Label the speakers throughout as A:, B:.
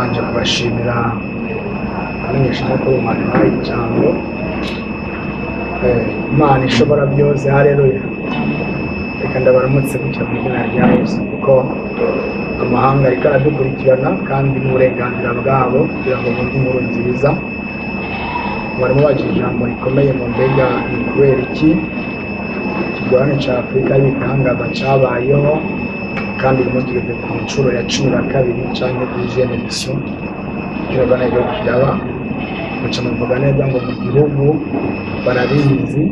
A: Mbanje kubashimira abamenyeshamakuru mwaduhaye ijambo. Imana ishobora byose, haleluya. Reka ndabaramutse gutya mu izina rya Yesu, kuko amahanga ariko aradukurikirana kandi n'uburenganzira bwabo kugira ngo bumve inkuru nziza. Barimo bagira ijambo rikomeye mu mbega ni kubera iki ikigorane cya Afurika y'ibitangaza cyabayeho, kandi uyu munsi tugeze ku nshuro ya 12 cyangwa 12e edition. Kino rero kiraba muca muvuga neza ngo mu gihugu barabizi,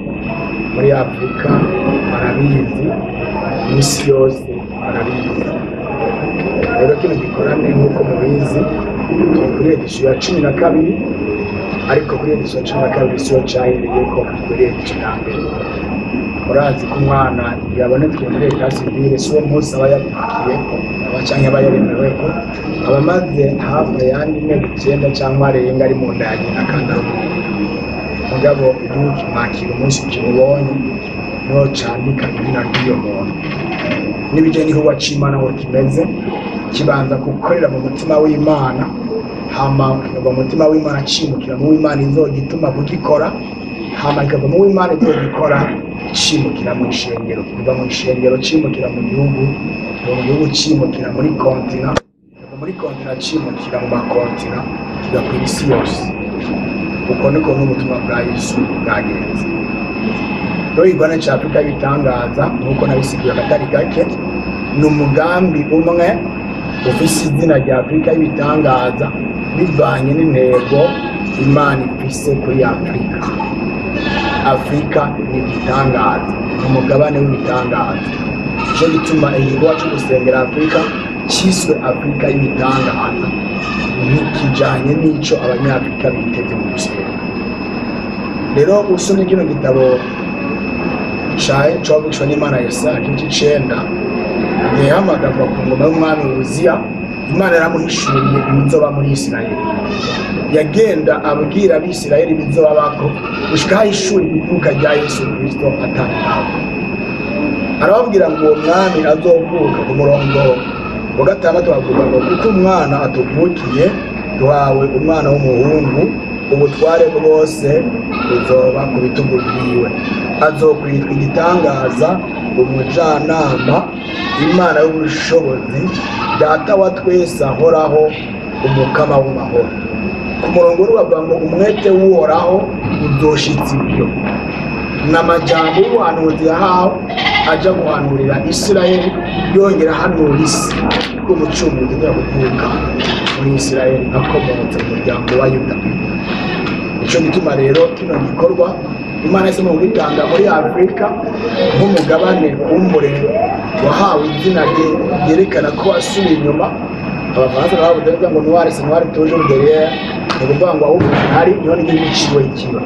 A: muri Afurika barabizi, mu isi yose barabizi. Rero kino gikorane nk'uko mubizi turi kuri edition ya 12, ariko kuri edition ya 12 siyo cyahereyeko, kuri edition ya mbere. Murazi ko umwana yabonetse muri état civil si uwo munsi aba yavukiye aba canke aba yaremeweko, aba amaze hafi ayandi mezi 9 cyangwa arenga ari mu nda ya nyina kandi ari umuntu. Mugabo igihugu kimwakira umunsi kimubonye niho candika izina ry'uyo muntu. N'ibijanye n'igikorwa c'Imana ngo kimeze, kibanza gukorera mu mutima w'Imana, hama kikava mu mutima w'Imana cimukira mu w'Imana izogituma kugikora, hama kikava mu w'Imana izogikora cimukira mu ishengero, kuva mu ishengero cimukira mu gihugu, kuva mu gihugu cimukira muri kontina, kuva muri kontina cimukira mu makontina, kigakwira isi yose. Uko niko n'ubutumwa bwa Yesu bwagenze. Rero igikorane cya Afurika y'ibitangaza nk'uko nabisigiye akatari gake, ni umugambi umwe ufise izina rya Afurika y'ibitangaza bivanye n'intego Imana ifise kuri Afurika. Afurika ni igitangaza, ni umugabane w'ibitangaza. Nico gituma igikorwa cyo gusengera Afurika cyiswe Afurika y'ibitangaza, ntikijanye n'ico abanyafurika biteze mu gusenga. Rero usomye kino gitabo cavugishwa n'Imana Yesaya igice c'icenda, igihe yahamagarwa ku ngoma y'umwami Uziya, Imana yaramuhishuriye ibizoba muri Isirayeli. Yagenda abwira abisirayeli ibizobabako gushika aho ahishurirwa ivuka rya Yesu Kristo atari. Arababwira ngo uwo mwami azovuka ku murongo wa 6 bavuga ngo kuko umwana atuvukiye duhawe umwana w'umuhungu, ubutware bwose buzoba ku bitugu byiwe, azokwitwa igitangaza, umujyanama, Imana y'ubushobozi, data wa twese ahoraho, umukama w'amahoro. Ku murongo bavuga ngo umwete w'Uhoraho uzoshitsa ibyo. Ni amajambo y'ubuhanuzi yahawe aja guhanurira Isirayeli, yongera ahanura isi ko umucunguzi aza kuvuka muri Isirayeli akomotse mu muryango wa Yuda. Nico gituma rero kino gikorwa Imana yahisemo kugitanga muri Afurika nk'umugabane kumbure wahawe izina ryerekana ko wasubiye inyuma. Abafaransa bavuze ngo noir c'est noir toujours derrière, ni ukuvuga ngo aho umuntu ari niho n'igihugu ciwe kiba,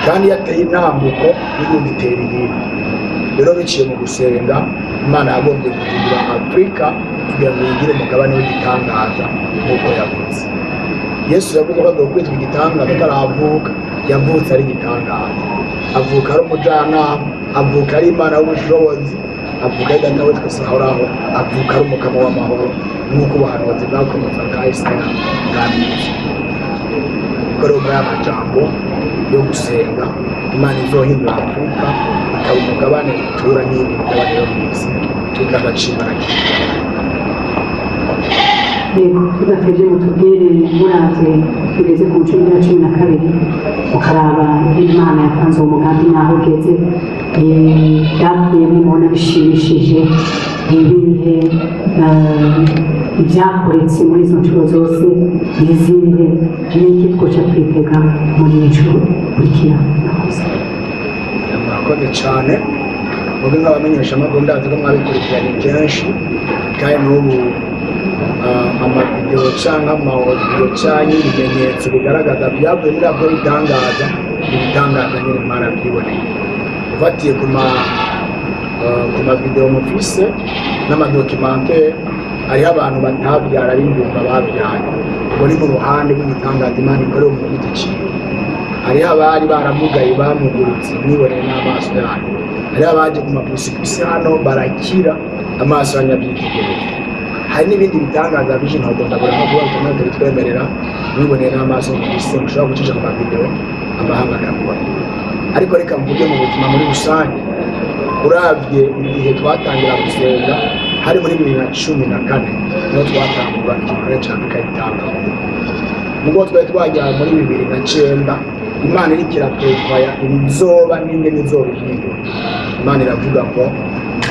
A: kandi iyo ateye intambuko n'igihugu gitera iyindi. Rero biciye mu gusenga, Imana yagombye guhindura Afurika kugira ngo yigire umugabane w'igitangaza nk'uko yavutse. Yesu yavuze ko azokwitwa igitangaza ataravuka, yavutse ari igitangaza, avuka ari umujyanama, avuka ari Imana y'ubushobozi, avuka ari data we twese ahoraho, avuka ari umukama w'amahoro, nk'uko ubuhanuzi bwakomotse bwa Yesaya bwanditse. Kuko rero muri aya majambo yo gusenga, Imana izohindura Afurika ikaba umugabane utura n'iyindi migabane yo mu isi, tukagacimana kimwe.
B: Yego, tudatevye mutubwire, muravye tugeze ku nshuro ya 12, mukaraba Imana yatanze uwo mugambi n'aho ugeze, byakuyemo mubona bishimishije, ni ibihe ibyakoretse muri izo nshuro zose, ni izihe, n'iki twoca twitega muri iyi nshuro ikurikira?
A: Murakoze cyane. Mwebwe nk'abamenyeshamakuru ndazi ko mwabikurikiranye kenshi, kandi n'ubu amavideo canke amaaudio canke ibimenyetso bigaragaza byavuye muri ako bitangaza, ibitangaza nyine mwarabyiboneye. Ufatiye ku mavideo mufise n'amadocumentaire, hariho abantu batabyara b'ingumba babyaye, ubwo ni mu ruhande rw'igitangaza Imana ikorera umuntu giti ciwe. Hariho abari baramugaye bamugurutse mwiboneye n'amaso yanyu, hariho abaje ku mapusipusi hano barakira amaso yanyu abyitegereza. Hari n'ibindi bitangaza byinshi ntagomba nko kuba bitandatu bitwemerera mwiboneye n'amaso mubise, mushobora gucisha mu mavideo amahanga akabibona. Ariko reka mvuge mu buzima muri rusange, uravye igihe twatangira gusenga hari muri 2014 niho twatangura igikorwa ca Afrika y'Itangaza. Nubwo twari twajya muri 2009, Imana iriko iraprepaya ibizoba n'ingene izobihindura. Imana iravuga ngo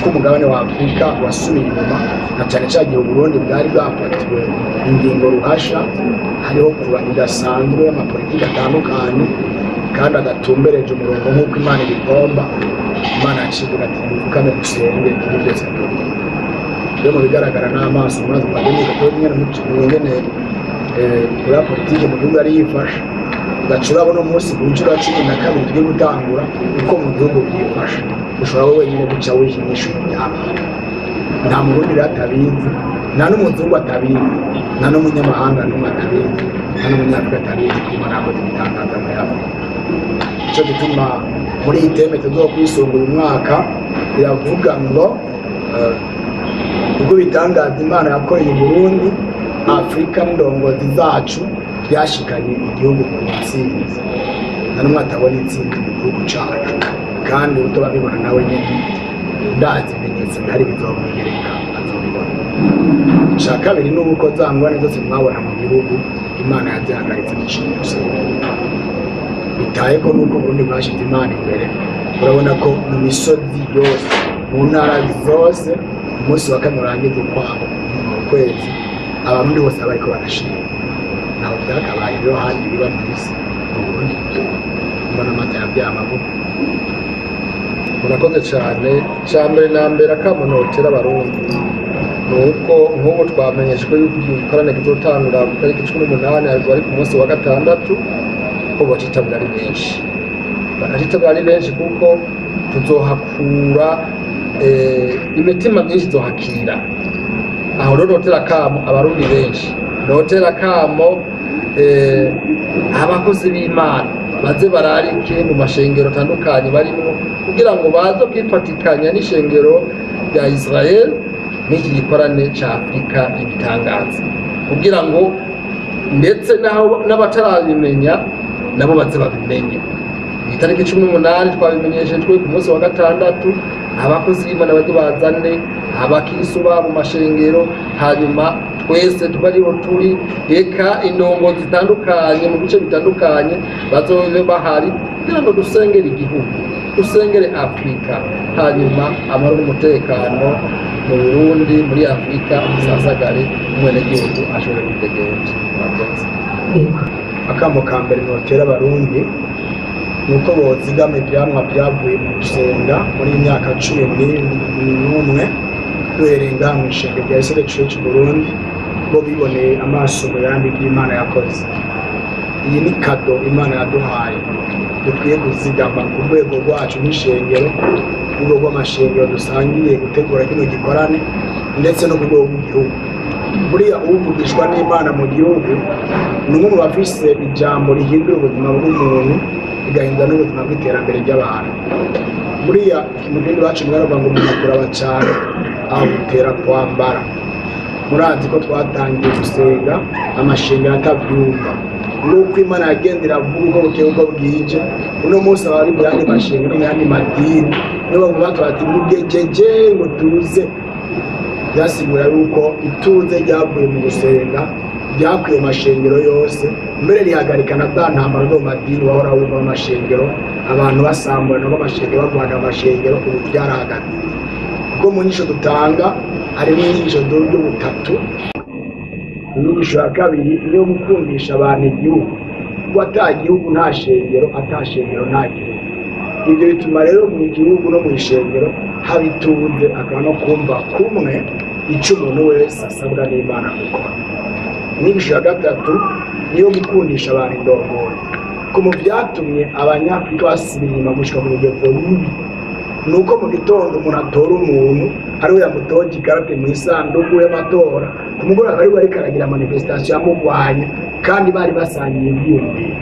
A: ko umugabane wa Afrika wasubiye inyuma, na cane cane igihe Uburundi bwari bwafatiwe ingingo ruhasha, hariho kuba idasanzwe y'amapolitiki atandukanye kandi adatumbereje umurongo nk'uko Imana ibigomba. Imana yacivuga ati mupfukame musenge ibi byose ndabikora. Rero mu bigaragara n'amaso murazi twageneye ko nyene ingene kuri politiki mu gihugu yari yifashe, ugaca urabona umunsi ku nshuro ya 12 tugiye gutangura uko mu gihugu byifashe, ushobora wowe wenyine guca wihinyisha umuryango. Nta Murundi rero atabizi, nta n'umuzungu atabizi, nta n'umunyamahanga n'umwe atabizi, nta n'umunyafurika atabizi ko Imana yakoze ibitangaza muri Afurika. Nico gituma muri iyi teme tuzokwisunga uyu mwaka iravuga ngo ubwo bitangaza Imana yakoreye i Burundi, Afurika n'indongozi zacu byashikanye igihugu ku ntsinzi. Nta n'umwe atabona intsinzi mu gihugu cacu, kandi utababibona nawe nyene ndazi ibimenyetso bihari bizomwigereka azobibona. Ica kabiri ni uko za ngorane zose mwabona mu gihugu Imana yazihagaritse biciye mu gusenga. Bitaye ko nuko Burundi bwashize Imana imbere, urabona ko mu misozi yose, mu ntara zose, umunsi wa kane urangiza ukwabo mu kwezi, Abarundi bose baba bariko barashima. Ntaho byakabaye rero handi biba mu isi, mu Burundi mbona amata yabyaye amavuta.
C: Murakoze cyane. Icya mbere na mbere akamo notera Abarundi ni uko nk'ubu twamenyeshejwe yuko igikorane kizotangura ku itariki 18, ariko ari ku munsi wa gatandatu, ko bacitabira ari benshi. Bakacitabira ari benshi kuko tuzohakura imitima myinshi izohakira. Aho rero notera akamo Abarundi benshi, notera akamo abakozi b'Imana baze bararike mu mashengero atandukanye barimwo, kugira ngo baze kwifatikanya n'ishengero rya Israel n'iki gikorane ca Afrika ibitangaza, kugira ngo ndetse n'abatarabimenya nabo baze babimenye. Itariki 18 twabimenyeshejwe ku munsi wa gatandatu, abakozi b'Imana baze bazane abakirisu babo mu mashengero, hanyuma twese tuba ariho turi, eka indongo zitandukanye mu bice bitandukanye bazobe bahari, kugira ngo dusengere igihugu, dusengere Afrika, hanyuma amahoro n'umutekano mu Burundi, muri Afrika musasagare, umwenegihugu ashobore kwidegemvya. Murakoze.
A: Akamo ka mbere notera Abarundi nuko bozigama ivyamwa vyavuye mu gusenga muri iyi myaka 11 duhereye ngaha mw'ishengero rya Israel Church Burundi, bo biboneye amaso mu yandi ivy'Imana yakoze. Iyi ni kado Imana yaduhaye dukwiye kuzigama ku rwego rwacu n'ishengero, ku rwego rw'amashengero dusangiye gutegura kino gikorane, ndetse no ku rwego rw'igihugu. Buriya uvugishwa n'Imana mu gihugu ni umwe mu bafise ijambo rihindura ubuzima bw'umuntu, rigahindura n'ubuzima bw'iterambere ry'abantu. Buriya mu gihugu iwacu mwaravuga ngo umuntu akuraba cane agutera kwambara. Murazi ko twatangiye gusenga amashengero atavyumva, nuko Imana yagenda iravuga uko bukeye uko bwije. Uno munsi abari mu yandi mashengero no mu yandi madini nibo baguma batura ati mugejeje ngo tuze. Byasigura yuko ituze ryavuye mu gusenga ryakwiye mu mashengero yose, mbere rihagarika na za ntambara zo mu madini wahora wumva mu mashengero, abantu basamburana mu mashengero, barwana mu mashengero, ubu byarahagaze. Kuko mu nyigisho dutanga harimo inyigisho z'uburyo butatu. Inyigisho ya kabiri ni iyo gukundisha abantu igihugu, kuko ata gihugu nta shengero, ata shengero nta gihugu. Ibyo bituma rero mu gihugu no mu ishengero haba ituze, akaba no kumva kumwe icyo umuntu wese asabwa n'Imana gukora. Inyigisho ya gatatu ni iyo gukundisha abantu indongozi, ko mu byatumye Abanyafurika basubira inyuma gushika mu rugero rubi ni uko mu gitondo umuntu atora umuntu ariwe yamutoje ikarate mu isanduku y'amatora, ku mugoroba ariwe ariko aragira manifestation amurwanya, kandi bari basangiye ivyiyumviro.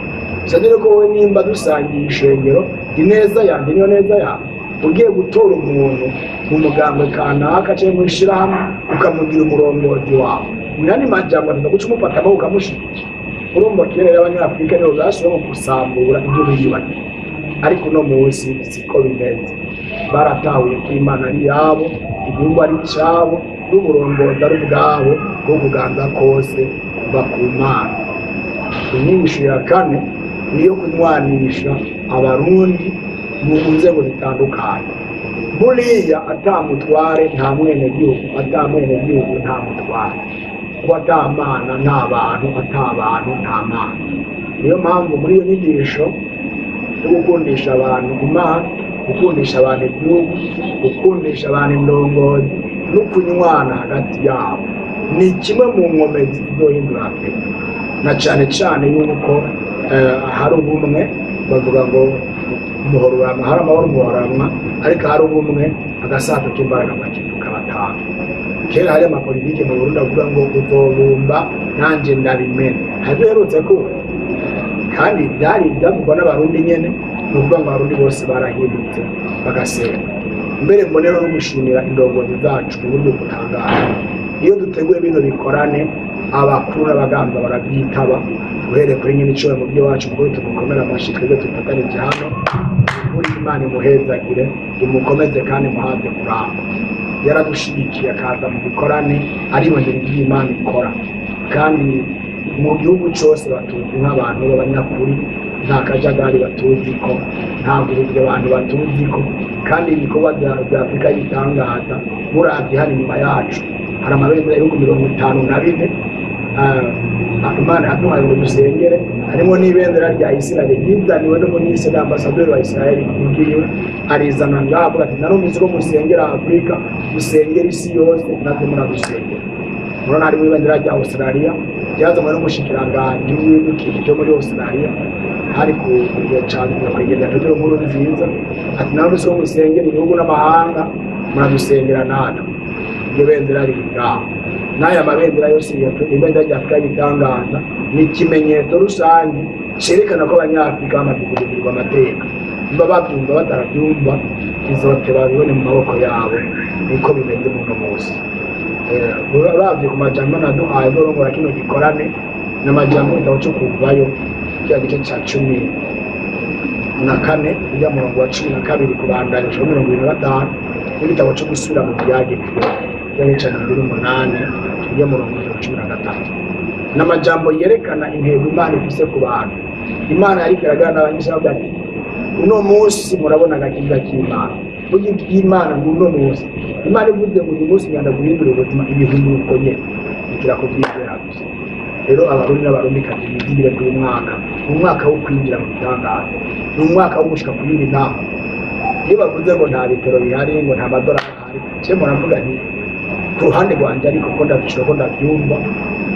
A: Bisabye ko wowe nimba dusangiye ishengero, ineza yanjye niyo neza yawe, Ugiye gutora umuntu mu mugambwe kanaka cyangwa mu ishyirahamwe ukamugira umurongozi wawe, munani majambo aza guca umufata amaboko ukamushyigikira. Urumva kera rero Abanyafurika nibo basubira mu gusambura ibyo biyubakiye, ariko uno munsi siko bimeze. Baratahuye ko Imana ari iyabo, igihugu ari icyabo, n'uburongozi ari ubwabo, bwo kuganza kose kuva ku Mana. Inyigisho ya kane niyo kunywanisha Abarundi mu nzego zitandukanye. Buriya atamutware nta mwenegihugu, atamwenegihugu nta mutware, kuko atamana nta bantu, atabantu nta mana. Niyo mpamvu muri iyo nyigisho yo gukundisha abantu Imana, gukundisha abantu igihugu, gukundisha abantu indongozi no kunywana hagati yabo, ni kimwe mu nkomezi zizohindura Afurika, na cyane cyane yuko hari ubumwe. Bavuga ngo umuhoro urama, hari amahoro umuhoramwa, ariko hari ubumwe agasato k'imbaraga bakiduka batanu. Kera hari amapolitike mu Burundi avuga ngo uzobumba nanjye ndabimena, hari ibyo uherutse kuba kandi byari ibyavugwa n'Abarundi nyene. Ni ukuvuga ngo Abarundi bose barahindutse bagasenga. Mbere mbonero no gushimira indongozi zacu mu buryo butangaje. Iyo duteguye bino bikorane, abakuru n'abagamba barabyitaba, uhereye kuri nyine icyo mu byo wacu kuko tumukomera amashyi twebwe dufatanije hano. Muri Imana imuhezagire, imukomeze kandi muhaze kuramba. Yaradushigikiye akaza mu bikorane, aribonera ibyo Imana ikora, kandi mu gihugu cyose batuzi nk'abantu b'abanyakuri, nta kajagari batuzi ko, nta guhubya abantu batuzi ko. Kandi ibikorwa bya Afurika y'ibitangaza, muravye hano inyuma yacu hari amabendera y'ibihugu 54 Imana yaduhaye ngo dusengere, harimo n'ibendera rya Isirayeli ryizaniwe n'umuminisitiri ambasaderi wa Isirayeli ubwiwe arizana ngaho, avuga ati narumvise ko musengera Afurika, musengera isi yose, natwe muradusengera. Murabona harimo ibendera rya Australia ryazanywe n'umushikiranganji w'ibidukikije muri Australia, hari ku gihe ca nyakwigendera Petero Nkurunziza, ati narumvise ko musengera ibihugu n'amahanga, muradusengera natwe. Iryo bendera riri ngaho, n'aya mabendera yose, ibendera rya Afurika y'ibitangaza ni ikimenyetso rusange cyerekana ko Abanyafurika bamaze guhindurwa amateka. Niba babyumva batarabyumva, bizote babibone mu maboko yabo, niko bimeze muno munsi. Uravye ku majambo naduhaye ndorongora kino gikorane, n'amajambo igitabo cyo kuvayo kiriya gice ca 14 ujya murongo wa 12 kubandanya gushika 25, n'igitabo cyo gusubira mu byagezwe kiriya gice ca 28 ujya murongo wa 13. N'amajambo yerekana intego Imana ifise ku bantu. Imana yariko iraganira n'abanyisirayeli ati uno munsi murabona agakiza k'Imana. Burya iby'Imana ngo uno munsi, Imana ivuze ngo uyu munsi ngenda guhindura ubuzima, ibihindura uko nyene, bikira kubyizera gusa. Rero Abarundi n'Abarundikazi bizigire kuri uyu mwaka, ni umwaka wo kwinjira mu bitangaza, ni umwaka wo gushika ku yindi ntambwe. Iyo bavuze ngo nta bitaro bihari, ngo nta madorari ahari, je muravuga nti ku ruhande rwanje, ariko ko ndabishobora ko ndabyumva,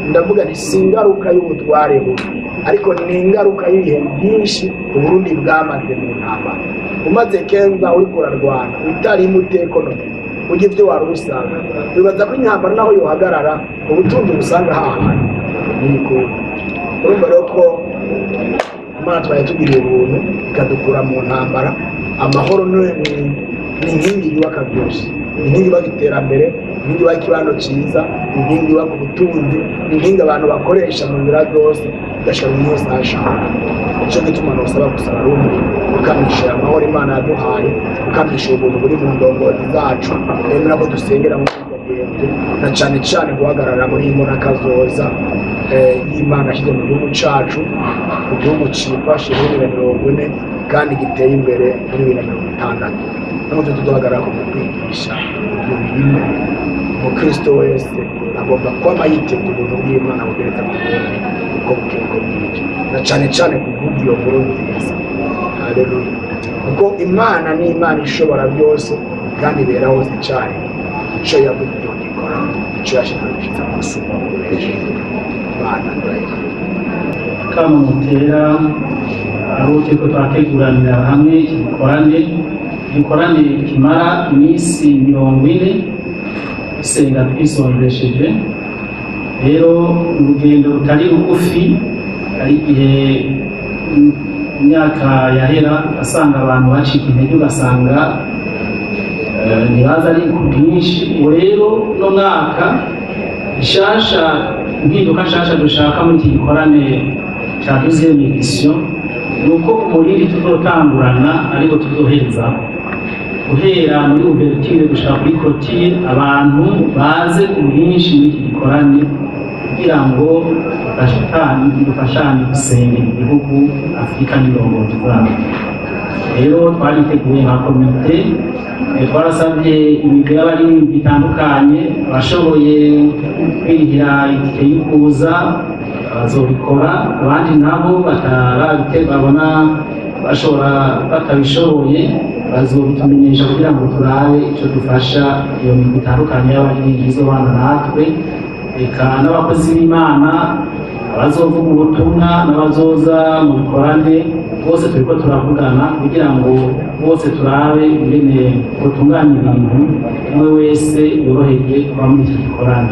A: ndavuga nti si ingaruka y'ubutware bubi, ariko ni ingaruka y'ibihe byinshi Uburundi bwamaze mu ntambara. Umaze kenza uriko urarwana, utari mutekonomi, ujya ibyo wari usanga, wibaza ko intambara naho yohagarara, ubutunzi busanga hahandi ntibikunda. Urumva rero ko Imana twari tugiriye ubuntu ikadukura mu ntambara. Amahoro ni inkingi yubaka byose, inkingi yubaka iterambere, inkingi yubaka ikibano cyiza, inkingi yubaka ubutunzi, inkingi abantu bakoresha mu nzira zose, igashira umuntu wese aho ashaka. Nicyo gituma nosaba gusa Abarundi gukamisha amahoro Imana yaduhaye, gukamisha ubuntu buri mu ndongozi zacu, bemera ko dusengera mu bwenge, na cyane cyane guhagarara muri iyi mbonakazoza y'Imana yashyize mu gihugu cacu, igihugu cifashe muri 2040 kandi giteye imbere muri 2060. N'ubu tuzohagarara ku kwigisha ibyo bintu. Umukristo wese agomba kwama yiteze ubuntu bw'Imana bugeretse ku bundi uko bukeye uko bwije, na cyane cyane kuvuga iyo nkuru nziza. Haleluya! Kuko Imana ni Imana ishobora byose kandi ibera hose icyarimwe. Icyo yavuze ibyo gikora, icyo yashinzwe gushyitsa gusumba ubureje. Imana turayikunda.
D: Kama mutera aho turiko turateguranira hamwe igikorane kimara iminsi 40 dusenga twisonzesheje. Rero urugendo rutari rugufi, hari igihe imyaka yahera ugasanga abantu bacika intege, ugasanga Ntibaza ari ku bwinshi. Ubu rero uno mwaka nshasha, impinduka nshasha dushaka muri iki gikorane ca 12e édition ni uko umurindi tuzotangurana ariko tuzoherezaho, guhera muri ouverture gushika kuri clôture, abantu baze ku bwinshi muri iki gikorane kugira ngo dufashanye gusengera igihugu, Afurika n'indongozi zabo. Rero twariteguye nka komite, twarasabye imigwi y'abaririmbyi itandukanye, abashoboye kwirihira itike y'ukuza bazobikora, abandi nabo batarabite babona bashobora batabishoboye bazobitumenyesha kugira ngo turabe ico dufasha iyo migwi itandukanye y'abaririmbyi izobana natwe. Eka n'abakozi b'Imana abazovuga ubutumwa n'abazoza mu bikorane bose turiko turavugana kugira ngo bose turabe ingene botunganya ibintu, umwe wese yoroherwe kuba muri iki gikorane.